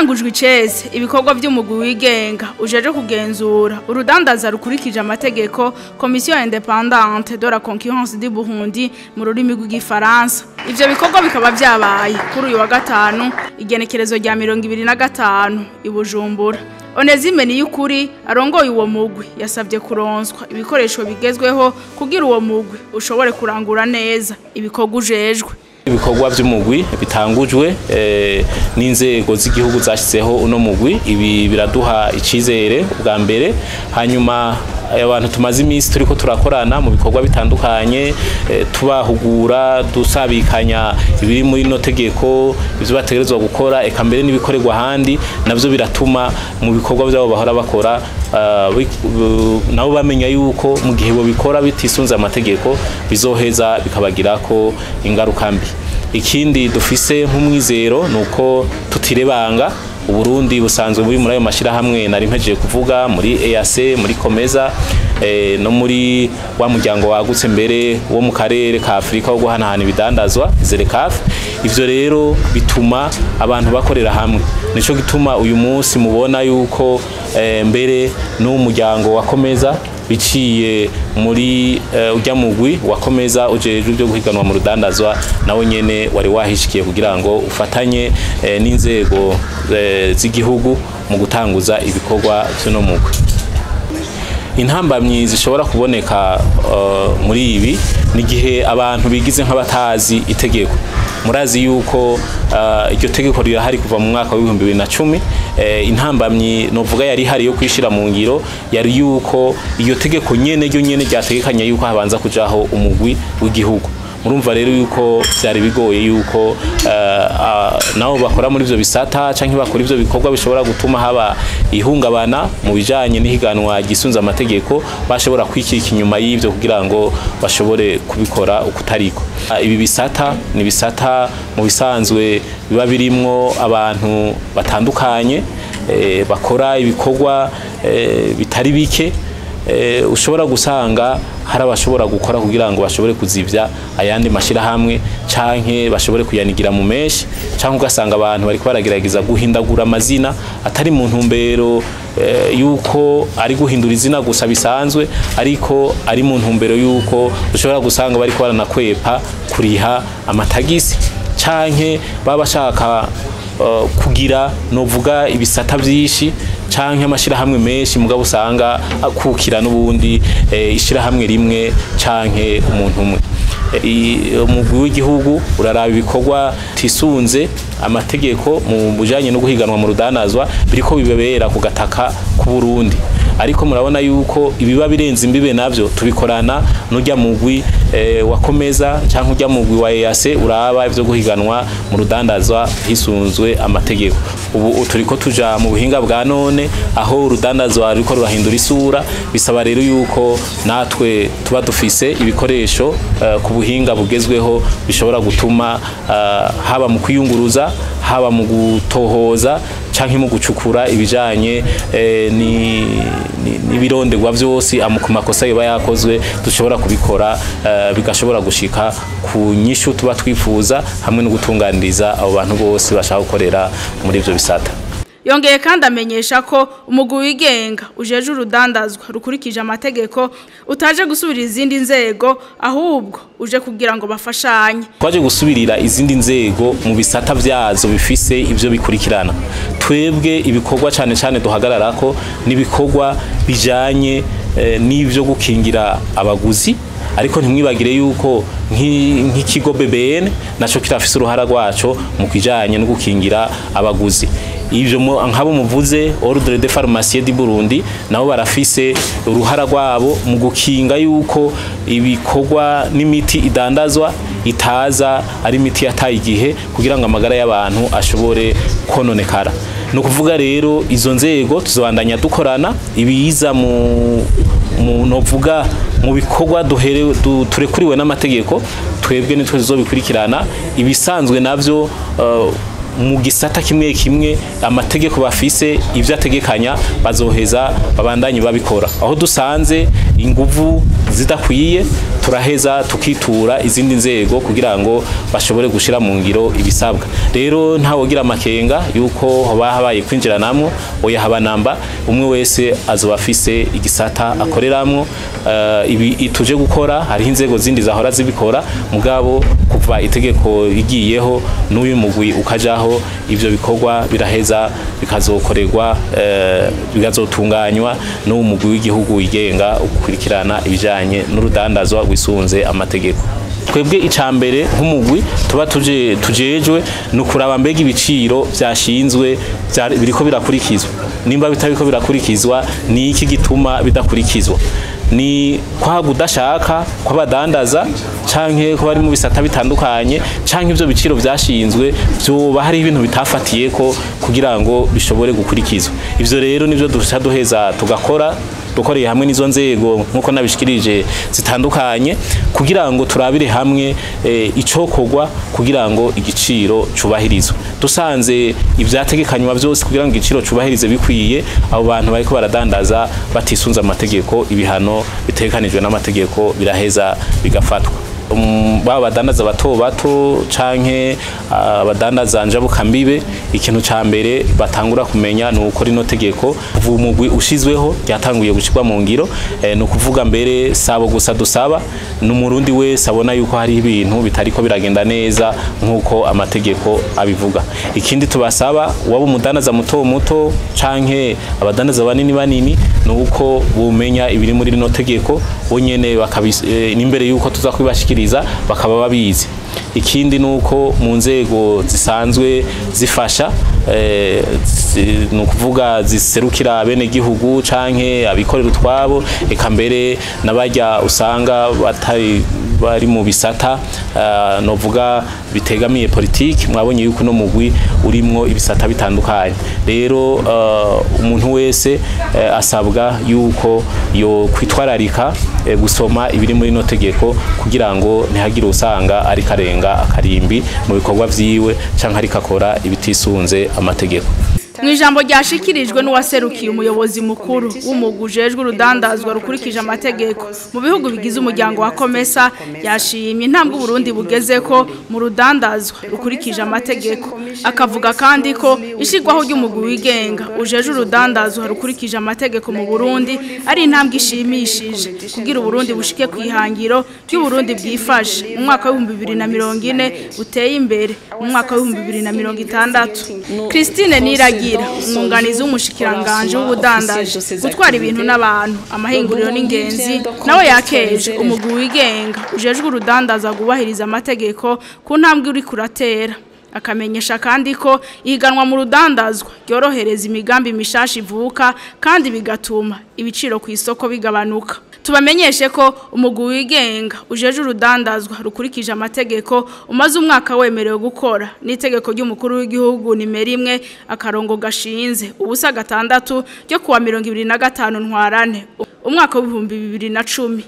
Haratangujwe icese ibikorwa by'umugwi wigenga ujeje kugenzura urudandaza rukurikije amategeko, Commission Indépendante de la Concurrence du Burundi mu rurimi rw'igifaransa. Ivyo bikorwa bikaba vyabaye kuri uyu wa gatanu, igenekerezo rya 25 i Bujumbura. Onezime Niyukuri arongoye uwo mugwi yasabye kuronswa ibikoresho bigezweho kugira uwo mugwi ushobore kurangura neza ibikorwa ujejwe. Ibikorwa by'umugwi bitangujwe n'inzego z'igihugu zashizeho uno mugwi, ibi biraduha icizere bwa mbere. Hanyuma abantu tumaze iminsi turiko turakorana mu bikorwa bitandukanye, tubahugura, dusabikanya ibiri muri no tegeko, ivyo bategerezwa gukora, eka mbere n'ibikorerwa ahandi, navyo biratuma mu bikorwa byabo bahora bakora nabo bamenya yuko mu gihe bo bikora bitisunze amategeko bizoheza bikabagirako ingaruka mbi. Ikindi dufise nk'umwizero nuko tutirebanga Uburundi busanzwe muri ayo mashirahamwe nari mpejeje kuvuga, muri EAC, muri Komeza, no muri wa muryango wagutse mbere wo mu karere ka Afrika wo guhanahana ibidandazwa ZLECAf. Ivyo rero bituma abantu bakorera hamwe, nico gituma uyu munsi mubona yuko mbere n'umuryango wa Komeza biciye muri ujya mugwi wakomeza ujejwe byo guhiganwa mu rudandazwa, nawe nyene wari wahishikiye kugira ngo ufatanye n'inzego z'igihugu mu gutanguza ibikorwa by'uno mugwi. Intambamyi zishobora kuboneka muri ibi ni gihe abantu bigize nk'abatazi itegeko. Murazi yuko iryo tegeko rirahari kuva mu mwaka wa 2010. Intambamyi novuga yari hari yo kwishira mu ngiro yari yuko iyo tegeko nyene ryo nyene ryategekanya yuko habanza kujaho umugwi w'igihugu. Murumva rero yuko byari bigoye yuko nabo bakora muri ivyo bisata canke bakora ivyo bikorwa bishobora gutuma haba ihungabana mu bijanye n'ihiganwa gisunza amategeko, bashobora kwikika inyuma y'ivyo kugira ngo bashobore kubikora ukutariko. Ibi bisata ni bisata mu bisanzwe biba birimwo abantu batandukanye, bakora ibikorwa bitari bike, ushobora gusanga hari abashobora gukora kugira ngo bashobore kuzivya ayandi mashirahamwe canke bashobore kuyanigira mu menshi, canke ugasanga abantu bariko baragerageza guhindagura amazina atari mu ntumbero yuko ari guhindura izina gusa bisanzwe, ariko ari mu ntumbero yuko ushobora gusanga bariko baranakwepa kuriha amatagisi, canke baba bashaka kugira novuga ibisata byinshi canke amashirahamwe menshi, mugabo usanga akukira n'ubundi ishirahamwe rimwe canke umuntu umwe. Umugwi w'igihugu uraraba ibikorwa tisunze amategeko mu bujanye no guhiganwa mu rudanazwa biriko bibebera ku gataka ku Burundi, ariko murabona yuko ibiba birenze imbibe navyo tubikorana n'ujya mugwi wakomeza canke ujya mugwi wa EAC uraba ivyo guhiganwa mu rudandazwa hisunzwe amategeko. Ubu turiko tuja mu buhinga bwa none aho urudandazwa ruriko rurahindura isura, bisaba rero yuko natwe tuba dufise ibikoresho ku buhinga bugezweho bishobora gutuma haba mu kwiyunguruza, haba mu gutohoza canke mu gucukura ibijanye n'ibirondegwa vyose ku makosa yoba yakozwe, dushobora kubikora bigashobora gushika ku nyishu tuba twifuza, hamwe no gutunganiriza abo bantu bose bashaka gukorera muri ivyo bisata. Yongeye kandi amenyesha ko umugwi wigenga ujeje urudandazwa rukurikije amategeko utaje gusubirira izindi nzego, ahubwo uje kugira ngo bafashanye. Twaje gusubirira izindi nzego mu bisata vyazo bifise ivyo bikurikirana. Twebwe ibikorwa cane cane duhagararako nibikorwa bijanye n'ivyo gukingira abaguzi, ariko ntimwibagire yuko nk'ikigo BBN naco kirafise uruhara rwaco mu kijanye no gukingira abaguzi. Ivyo nkabo muvuze Ordre des Pharmaciens du Burundi nabo barafise uruhara rwabo mu gukinga yuko ibikorwa n'imiti idandazwa itaza ari imiti yataye igihe kugira ngo amagara y'abantu ashobore kononekara. No kuvuga rero izo nzego tuzobandanya dukorana ibiza mu novuga mu bikorwa duherewe turekuriwe n'amategeko, twebwe nitwe tuzobikurikirana. Ibisanzwe navyo mu gisata kimwe kimwe amategeko bafise ivyo ategekanya bazoheza babandanye babikora. Aho dusanze inguvu zidakwiye Turaheza tukitura izindi nzego kugira ngo bashobore gushira mu ngiro ibisabwa. Rero ntawogira amakenga yuko hoba habaye kwinjiranamwo, oya, haba namba. Umwe wese azoba afise igisata akoreramwo. Ibi tuje gukora, hariho inzego zindi zahora zibikora, mugabo kuva itegeko rigiyeho n'uyu mugwi ukajaho, ivyo bikorwa biraheza bikazokorerwa, bikazotunganywa n'uwo mugwi w'igihugu wigenga ukurikirana ibijanye n'urudandazwa rwisunze amategeko. Twebwe icambere nk'umugwi tuba tuje tujejwe ni ukuraba mbega ibiciro vyashinzwe biriko birakurikizwa. Nimba bitariko birakurikizwa, ni iki gituma bidakurikizwa? Ni kwa kudashaka kw'abadandaza, canke ko bari mu bisata bitandukanye, canke ivyo biciro vyashinzwe vyoba hari ibintu bitafatiyeko kugira ngo bishobore gukurikizwa? Ivyo rero nivyo duca duheza tugakora dukoreye hamwe n'izo nzego nkuko nabishikirije zitandukanye, kugira ngo turabire hamwe icokorwa kugira ngo igiciro cubahirizwe. Dusanze ivyategekanywa vyose kugira ngo igiciro cubahirize bikwiye, abo bantu bariko baradandaza batisunze amategeko, ibihano bitegekanijwe n'amategeko biraheza bigafatwa. Baba badandaza bato bato canke abadandaza njabukambibe, ikintu ca mbere batangura kumenya ni uko rino tegeko kuva umugwi ushizweho ryatanguye gushirwa mu ngiro. Ni ukuvuga mbere sabo gusa dusaba, n'umurundi wese abona yuko hari ibintu bitariko biragenda neza nk'uko amategeko abivuga. Ikindi tubasaba, waba umudandaza muto muto canke abadandaza banini banini, ni uko bumenya ibiri muri rino tegeko bo nyene n'imbere yuko tuza kubibashikiriza bakaba babizi. Ikindi nuko mu nzego zisanzwe zifasha, ni ukuvuga ziserukira bene gihugu canke abikorera utwabo, eka mbere n'abarya usanga batari bari mu bisata novuga bitegamiye politiki. Mwabonye yuko no mugwi urimwo ibisata bitandukanye. Rero umuntu wese asabwa yuko yo kwitwararika gusoma ibiri muri no tegeko, kugira ngo ntihagire usanga ari karenga akarimbi mu bikorwa vyiwe canke ariko akora ibitisunze amategeko. Mu ijambo ryashikirijwe n'uwaserukiye umuyobozi mukuru w'umugwi ujejwe urudandazwa rukurikije amategeko mu bihugu bigize umuryango wa Komesa, yashimye intambwe Uburundi bugezeko mu rudandazwa rukurikije amategeko, akavuga kandi ko ishirwaho ry'umugwi wigenga ujejwe urudandazwa rukurikije amategeko mu Burundi ari intambwe ishimishije kugira Uburundi bushike ku ihangiro ry'Uburundi bwifashe mu mwaka wa 2040, buteye imbere mu mwaka wa 2060. Christine Niragira, umwunganizi w'umushikiranganje w'ubudandaji, gutwara ibintu n'abantu, amahinguriro n'ingenzi, nawe yakeje umugwi wigenga ujejwe urudandaza rwubahiriza amategeko ku ntambwe uri kuratera, akamenyesha kandi ko ihiganwa mu rudandazwa ryorohereza imigambi mishasha ivuka kandi bigatuma ibiciro ku isoko bigabanuka. Tubamenyeshe ko umugwi wigenga ujeje urudandazwa rukurikije amategeko umaze umwaka wemerewe gukora n'itegeko ry'umukuru w'igihugu nimero 1-06 ryo kuwa 25 Ntwarante umwaka wa 2010.